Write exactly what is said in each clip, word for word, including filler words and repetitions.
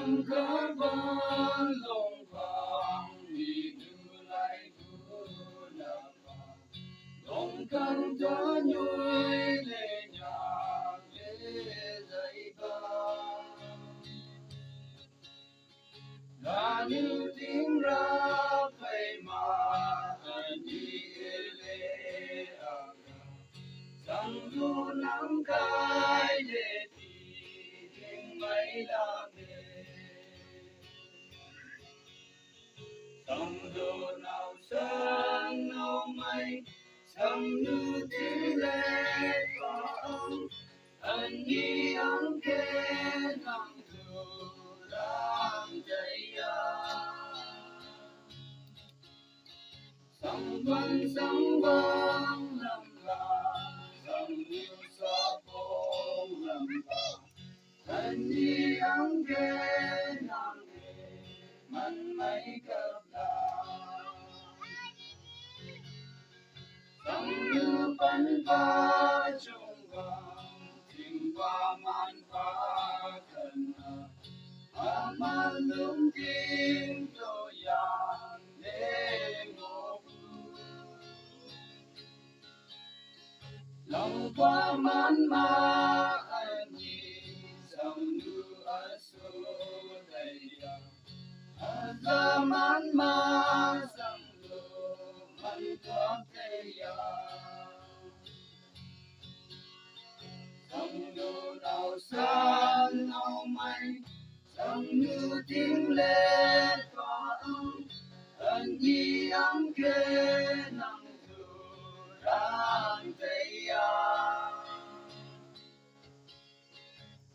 Karbon long pang ni du lai du la pang. Long kang ta nyoi le nya le zai ba. Lanu ting ra pai ma ani ele aga. Sang du nang kai le ti ding mai la me. Sang du nau sang nau mai. Sang nu ting le pa ang. Ani ang ke nang du rang jaya. Sang ban sang bang lam la, sang nu sa pong lam la. Ani ang ke nang ke man mai kap la. Sang nu pan pa chung bang, ting pa man pa kan na. Ama lung ting to yang le mo. Long pa man ma ani sang nu aso daya. Aza man ma sang nu man kwa daya. Sang nu nau san nau mai. Sang nu ting le pa ang. Ani ang ke nang du rang daya.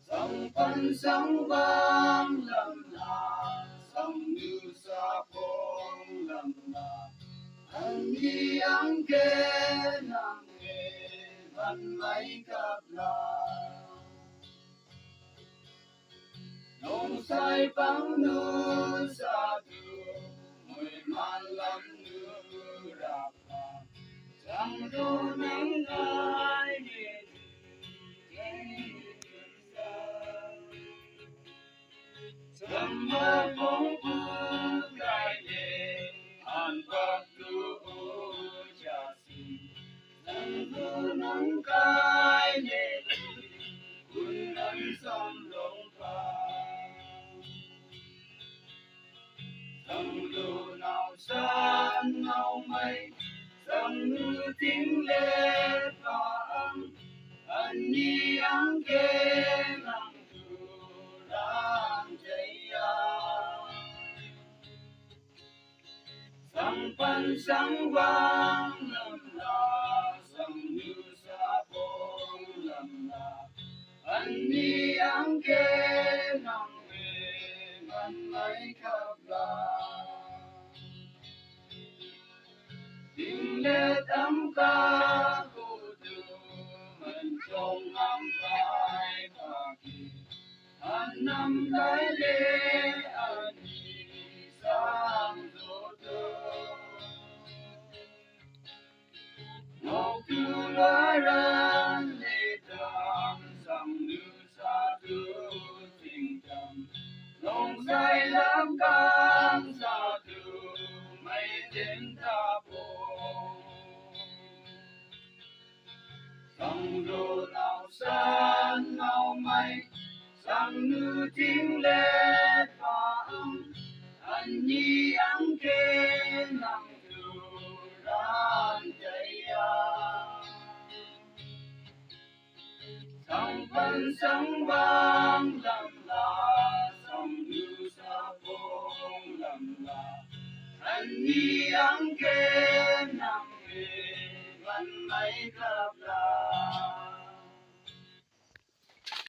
Sang pan sang bang lam la, sang nu sa pong lam la. Ani ang ke nang ke man mai kap la. Nong sai pang nu sa du, mui man lam nu ra pa. Sang du nang kai ni du, kai ni du sa. Sang ma pong pu kai ni, an pak du u ja si. Sang du nang kai ni du, kun nang sam long pa. Sang du nau san nau mai, sang nu ting le pa ang, ani ang ke nang du rang jaya. Sang pan sang bang lam la, sang nu sa pong lam la. Ani ang ke nang me man mai kap la. Ting le tam ka ku du man chong am kai ka ki. An nam kai le ani sang du du. Nok tu la ran le dam sang nu sa du ting dam. Long sai lam kang sa du mai den ta po. Sang du nau san nau mai, sang nu ting le pa ang, ani ang ke nang du rang jaya. Sang pan sang bang lam la, sang nu sa pong lam la, ani ang ke nang me man mai kap